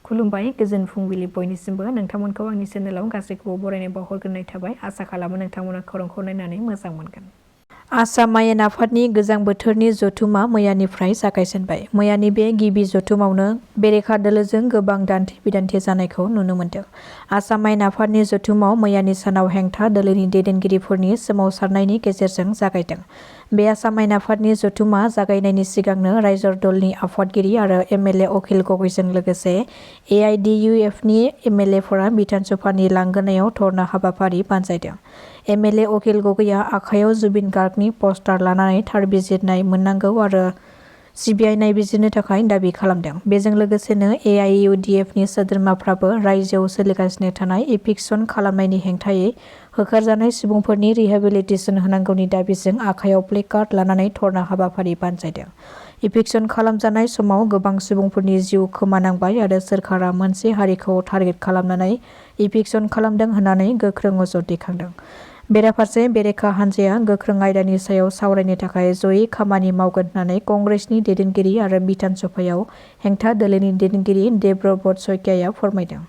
खुलुमबाय गोजोन फुंबिलि बयनिसिमबो नोंथांमोनखौ आंनि चेनेलाव गासैखौबो बरायनाय बावहरग्रोनाय थाबाय आसा खालामो नोंथांमोना खौरांखौ नायनानै मोजां मोनगोन। आसाम आयेन आफादनि गोजां बोथोरनि जथुमा मैयानिफ्राय जागायजेनबाय। मैयानि बे गिबि जथुमावनो बेरेखा दोलोजों गोबां दान्थे-बिदान्थे जानायखौ नुनो मोन्दों। आसाम आयेन आफादनि जथुमाव मैयानि सानाव हेंथा दोलोनि दैदेनगिरिफोरनि सोमावसारनायनि गेजेरजों जागायदों। बे आसाम आयेन आफादनि जथुमा जागायनायनि सिगांनो रायजो दलनि आफादगिरि आरो एमएलए अखिल गगैजों लोगोसे एआइडिइउएफनि एमएलएफोरा बिधान सभानि लांगोनायाव धरना हाबाफारि बानजायदों। एमएलए अखिल गगैया आखायाव जुबिन गार्गनि पस्टार लानानै थार बिजिरनाय मोननांगौ आरो सिबिआइ नायबिजिरनो थाखाय दाबि खालामदों। बेजों लोगोसेनो एआइइउडिएफनि सोद्रोमाफ्राबो रायजोआव सोलिगासिनो थानाय इभिक्सन खालामनायनि हेंथायै होखारजानाय सुबुंफोरनि रिहेबिलिटेसन होनांगौनि दाबिजों आखायाव प्लेकार्ड लानानै धरना हाबाफारि बानजायदों। इभिक्सन खालामजानाय समाव गोबां सुबुंफोरनि जिउ खोमानांबाय आरो सोरखारा मोनसे हारिखौ टारगेट खालामनानै इभिक्सन खालामदों होननानै गोख्रों अजद दैखांदों। बेराफारसे बेरेखा हान्जाया गोख्रों आयदानि सायाव सावरायनो थाखाय जयै खामानि मावगोन होननानै कंग्रेसनि दैदेनगिरि आरो बिधान सभायाव हेंथा दोलोनि दैदेनगिरि देबब्रत सयकाया फोरमायदों।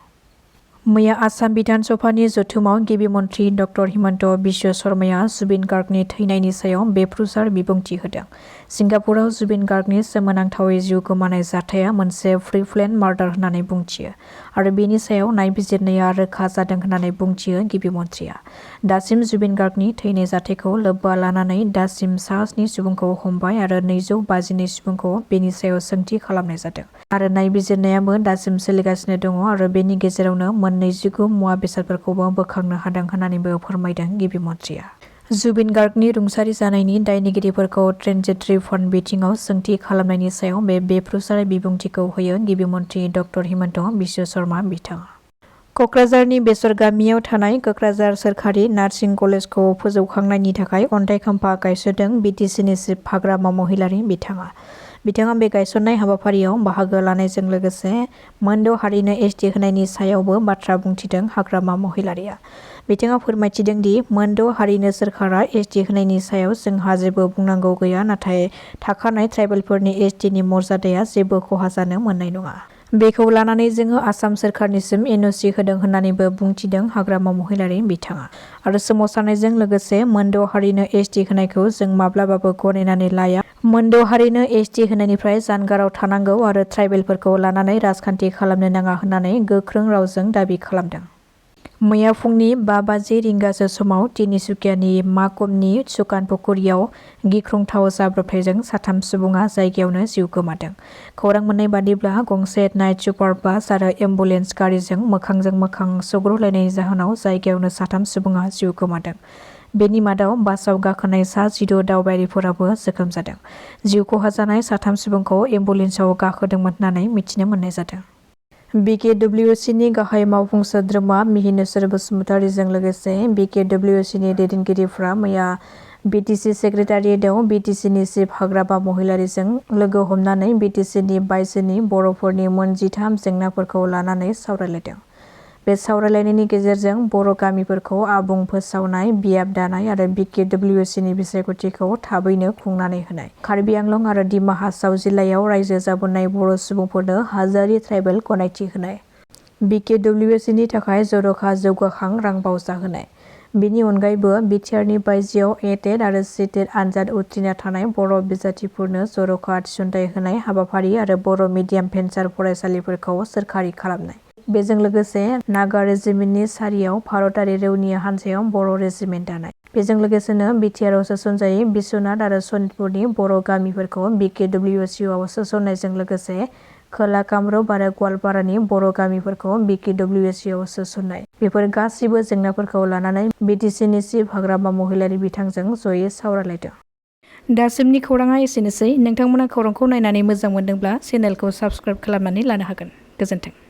मैया आसाम बिधान सभानि जथुमाव गिबि मन्थ्रि डक्टर हिमन्त बिश्व शर्माया जुबिन गार्गनि थैनायनि सायाव बेप्रुसार बिबुंथि होदों। सिंगापुराव जुबिन गार्गनि सोमोनांथावै जिउ गोमानाय जाथाया मोनसे प्रि-प्लेन मार्डार होननानै बुंथियो आरो बेनि सायाव नायबिजिरनाया रोखा जादों होननानै बुंथियो गिबि मन्थ्रिया। दासिम जुबिन गार्गनि थैनाय जाथायखौ लोब्बा लानानै दासिम सा 7 सुबुंखौ हमबाय आरो 252 सुबुंखौ बेनि सायाव सोंथि खालामनाय जादों आरो नायबिजिरनायाबो दासिम सोलिगासिनो दङ आरो बेनि गेजेरावनो 29 मुवा बेसादफोरखौबो बोखांनो हादों होननानैबो फोरमायदों गिबि मन्थ्रिया। जुबिन गार्गनि रुंसारि जानायनि दायनिगिरिफोरखौ ट्रेन्जिट रिफान्ड बिथिङाव सोंथि खालामनायनि सायाव बे बेप्रुसार बिबुंथिखौ होयो गिबि मन्थ्रि डक्टर हिमन्त बिश्व शर्मा बिथाङा। कक्राझारनि बेसर गामियाव थानाय कक्राझार सोरखारि नार्सिं कलेजखौ फोजौखांनायनि थाखाय अन्थाइ खाम्फा गायसनदों बिटिसिनि चिफ हाग्रामा महिलारी बिथाङा बे गायसननाय हाबाफारियाव बाहागो लानायजों लोगोसे मोनद' हारिनो एसटि होनायनि सायावबो बाथ्रा बुंथिदों हाग्रामा महिलारीया। बिथाङा फोरमायथिदों दि मोनद' हारिनो सोरखारा एसटि होनायनि सायाव जोंहा जेबो बुंनांगौ गैया, नाथाय थाखानाय ट्राइबेलफोरनि एसटिनि मर्यादाया जेबो खहा जानो मोननाय नङा। बेखौ लानानै जोङो आसाम सोरखारनिसिम एनअसि होदों होननानैबो बुंथिदों हाग्रामा महिलारी बिथाङा। आरो सोमावसारनायजों लोगोसे मोनद' हारिनो एसटि होनायखौ जों माब्लाबाबो गनायनानै लाया। मोनद' हारिनो एसटि होनायनिफ्राय जानगाराव थानांगौ आरो ट्राइबेलफोरखौ लानानै राजखान्थि खालामनो नाङा होननानै गोख्रों रावजों दाबि खालामदों। मैया फुंनि 5 बाजि रिंगासो समाव तिनिसुकियानि माकुमनि सुकानपुकुरियाव गिख्रंथाव जाब्रबथायजों 3 सुबुङा जायगायावनो जिउ गोमादों। खौरां मोननाय बादिब्ला गंसे नाइट सुपार बास आरो एम्बुलेन्स गारिजों मोखांजों मोखां सौग्रावलायनायनि जाहोनाव जायगायावनो 3 सुबुङा जिउ गोमादों। बेनि मादाव बासाव गाखोनाय सा 16 दावबायारिफोराबो जोखोम जादों। जिउ खहा जानाय 3 सुबुंखौ एम्बुलेन्सआव गाखोदोंमोन होननानै मिथिनो मोननाय जादों। बिकेडब्लिउसिनि गाहाय मावफुं सोद्रोमा मिहिनेश्वर बसुमतारीजों लोगोसे बिकेडब्लिउसिनि दैदेनगिरिफ्रा मैया बिटिसि सेक्रेटारियेटआव बिटिसिनि चिफ हाग्रामा महिलारीजों लोगो हमनानै बिटिसिनि बायजोनि बर'फोरनि मोन 13 जेंनाफोरखौ लानानै सावरायलायदों। बे सावरायलायनायनि गेजेरजों बर' गामिफोरखौ आबुं फोसावनाय, बियाब दानाय आरो बिकेडब्लिउसिनि बिसायख'थिखौ थाबैनो खुंनानै होनाय, कार्बि आंलं आरो दिमा हासाव जिल्लायाव रायजो जाबोनाय बर' सुबुंफोरनो हाजारि ट्राइबेल गनायथि होनाय, बिकेडब्लिउसिनि थाखाय जर'खा जौगाखां रां बावजा होनाय। बेनि अनगायैबो बिटिआरनि बायजोआव ए-टेट आरो सि-टेट आनजाद उथ्रिना थानाय बर' बिजाथिफोरनो जर'खा थिसनथाइ होनाय हाबाफारि आरो बर' मिडियाम भेन्सार फरायसालिफोरखौ सोरखारि खालामनाय। बेजों लोगोसे नागा रेजिमेन्टनि सारियाव भारतारि रौनिया हान्जायाव बर' रेजिमेन्ट दानाय। बेजों लोगोसेनो बिटिआरआव सोसनजायै बिस्वनाथ आरो सनितपुरनि बर' गामिफोरखौ बिकेडब्लिउसिआव सोसननायजों लोगोसे खोला कामरुप आरो गवालपारानि बर' गामिफोरखौ बिकेडब्लिउसिआव सोसननाय। बेफोर गासैबो जेंनाफोरखौ लानानै बिटिसिनि चिफ हाग्रामा महिलारी बिथांजों जयै सावरायलायदों। दासिमनि खौराङा एसेनोसै। नोंथांमोना खौरांखौ नायनानै मोजां मोनदोंब्ला चेनेलखौ साबस्क्राइब खालामनानै लानो हागोन। गोजोन्थों।